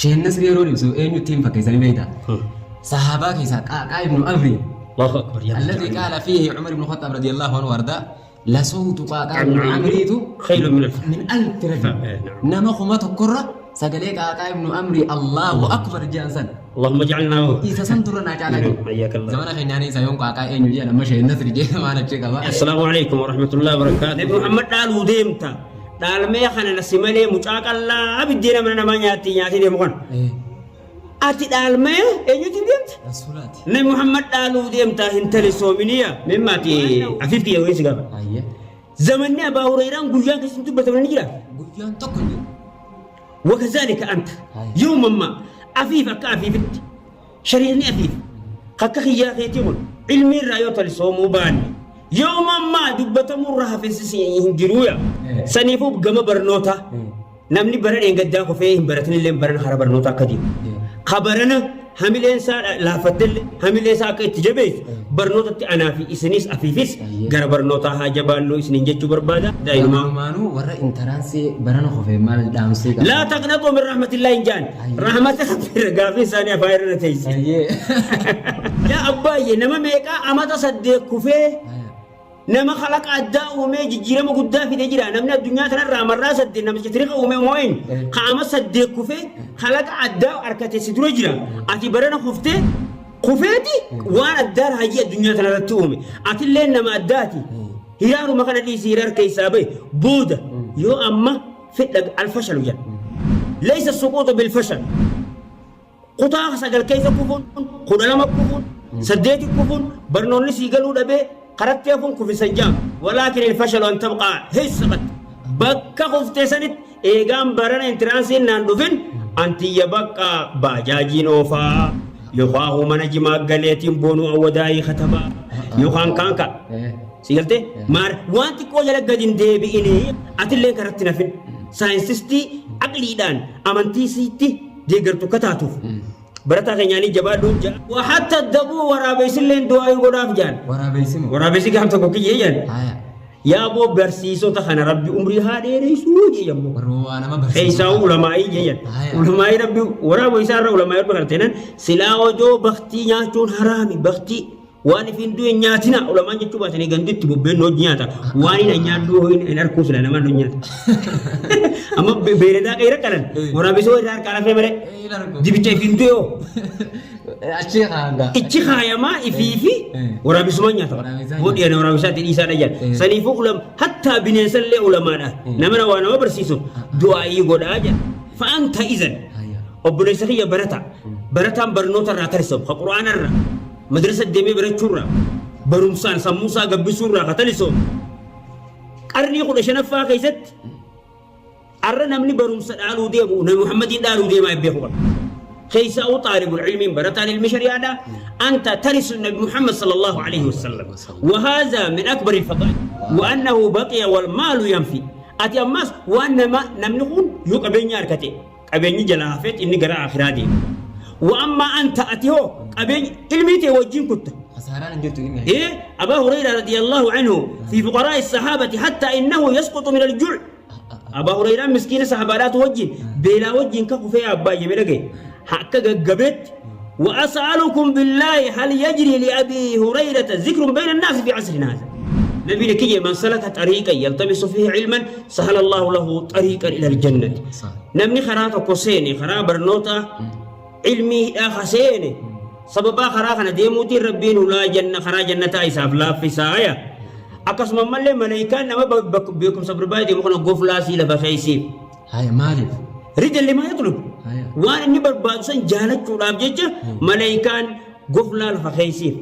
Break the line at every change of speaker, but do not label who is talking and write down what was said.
Sheekh Nasri yeroo ibsu eenyutti hin fakkeessanii beektaa? Sahaabaa keessaa Qaaqaa ibnu Amri.
Allahu akbar yaa
الذي قال فيه عمر بن الخطاب رضي الله عنه وارضاه لصوت قعقاع بن عمريت
خير من الف
من ألف رجل.
نعم.
nama 1000rra sagalee Qaaqaa ibnu Amri Allahu akbar jedhan san
اللهم اجعلنا
isa san turra naa caalaa jiru.
حياك الله.
Zamana keenyaanii isa yoon Qaaqaa eenyu jedhan amma Sheekh Nasri jedhe maal achi qaba.
السلام عليكم ورحمة الله وبركاته. نبي محمد dhaaluu deemta. Dhaalmee kana na si malee mucaa qallaa biddeena mana namaa nyaatti nyaatee deemu kana. Ati dhaalmee eenyutti deemta?
Rasuulaati.
Nabi Muhammad dhaaluu deemta hin talisoominiya. Mimmaati afiif kiyya wayii si gaafa.
Ayyee.
Zamanni Abaa Hurayraan guyyaan keessatti dubbataman ni jira.
Guyyaan tokko hin jiru.
وكذلك أنت يوما ما أفيف أكا أفيفت شريرني أفيف كاكا خيا خيتي من علمي الرأيو تلسومو باني يوما ما دبتمو رها في سيسي هنجرويا سنيفو بقما برنوتا namni bara dheengaddaa kufee hin baratin illee baran hara barnoota akka deemu. Kabarana hamileen isaa laafattellee hamilee isaa akka itti jabeessu barnootatti anaa fi isinis afiifis gara barnootaa haa jabaannu isiniin jechuu barbaada. Daa'imumaa.
Gamanumaanuu warra entrance barana kufee maal dhaamsee qaba?
لا تقنطوا من رحمة الله hin jaan. Rahmata Rabbii gaafii isaanii afaan irra teessi. Yaa abbaayye, nama meeqaa amata 8 kufee nama khalaqa addaa uumee jijjiirama guddaa fide jira. Namni addunyaa kanarraa marraa 8 namicha tiriqa uume moo eenyu? Ka ama 8 kufee khalaqa addaa harkate si dura jira. Ati barana kuftee kufeeti waan addaa raajii addunyaa kanarratti uume. Atillee nama addaati. Hiraaruma kana dhiisi, hiraar keessaa bahe booda yoo amma fedha الفشل jedha. ليس السقوط بالفشل. Kutaa 9 keessa kufuun, 12 kufuun, 8 kufuun, barnoonni sii galuu dhabee karatti hafuun kufisan jaam. ولكن الفشل أن تبقى حيث سقطت. Bakka kuftee sanitti eegaan barana entranceiin naan dhufin antiyya bakka baajaajiin oofaa yookaan mana jimaa galeetiin boonuu awwadaayii katabaa yookaan kaan ka. Si galtee maar waan xiqqoo jala gadi hin deebi'inii atillee karatti nafin scientistii aqliidhaan amantii siitti deeggartu akka taatuuf barataa keenyaanii jabaadhuun ja'a. Hatta dabuu waraabessillee du'aa godhaaf jaan.
Waraabessi moo?
Waraabessi gaaf tokko kiyyee jaan. Yaa boo, barsiisota kana Rabbi umrii haa dheereessuu jee yammoo.
Warra waa nama barsiisu.
Keessaa ulamaa'ii jee jaan. Ulamaa'ii Rabbi waraaba isaa irra ulamaa'ii Rabbi kana ta'an silaa odoo baktii nyaachuun haraami, baktii waan ifin du'e nyaatina ulamaan jechuu baatanii ganditti bubbeen hojii nyaata waan hin nyaadhu hin arkuu sila namaan hojii nyaata. Amma beeladaa qeera qalan waraabessi irraa harkaa lafee malee dibicha ifin du'e hoo.
Achi kaanga.
Ichi kaayamaa ifii fi waraabessumaan nyaata. Boodiyaan waraabessaatti dhiisaa dhayyan. Saniifuu ulam hattaa bineensallee ulamaadha. Nama waa nama barsiisu du'aa'ii godhaa jedha. فأنت إذن. Obboleessa kiyya barata. Barataan barnoota irraa talisamu ka quraana irraa madrasa deemee barachuu irraa barumsaan sammuu isaa gabbisuu irraa ka talisamu. Qarnii 15ffaa keessatti arra namni barumsa dhaaluu deemu Nabi Muhammadiin dhaaluu deemaa beeku qaba. Keessaa طالب العلم barataan ilmi shari'aadha. أنت ترث النبي محمد صلى الله عليه وسلم. وهذا من أكبر الفضائل. وأنه بقي والمال ينفي. Ati ammas waan nama namni kun yoo qabeenya harkate qabeenyi jalaa hafeet inni gara akhiraa deema. وأما أنت ati hoo qabeenya ilmii ta'e wajjin kutta.
Khasaaraan hin jirtu ilmi.
إيه، أبا هريرة رضي الله عنه في فقراء الصحابة حتى إنه يسقط من الجوع. أبا هريرة مسكين صحابات وجين بلا وجين كفو في أبا يملك حتى قبت. وأسألكم بالله، هل يجري لأبي هريرة ذكر بين الناس في عصرنا هذا؟ نبي كي من سلك طريقا يلتمس فيه علما سهل الله له طريقا إلى الجنة. Namni karaa tokko seene, karaa barnoota ilmii seene, sababaa karaa kana deemuutiin Rabbiin ulaa janna karaa jannataa isaaf laaffisaaya. Akkasuma mallee malaayikaan nama beekumsa barbaade deemu kana goflaasii lafa keessiif.
Haya, maaliif?
رضا لما يطلب. Waan inni barbaadu san jaalachuudhaaf jecha malaayikaan goflaa lafa keessiif.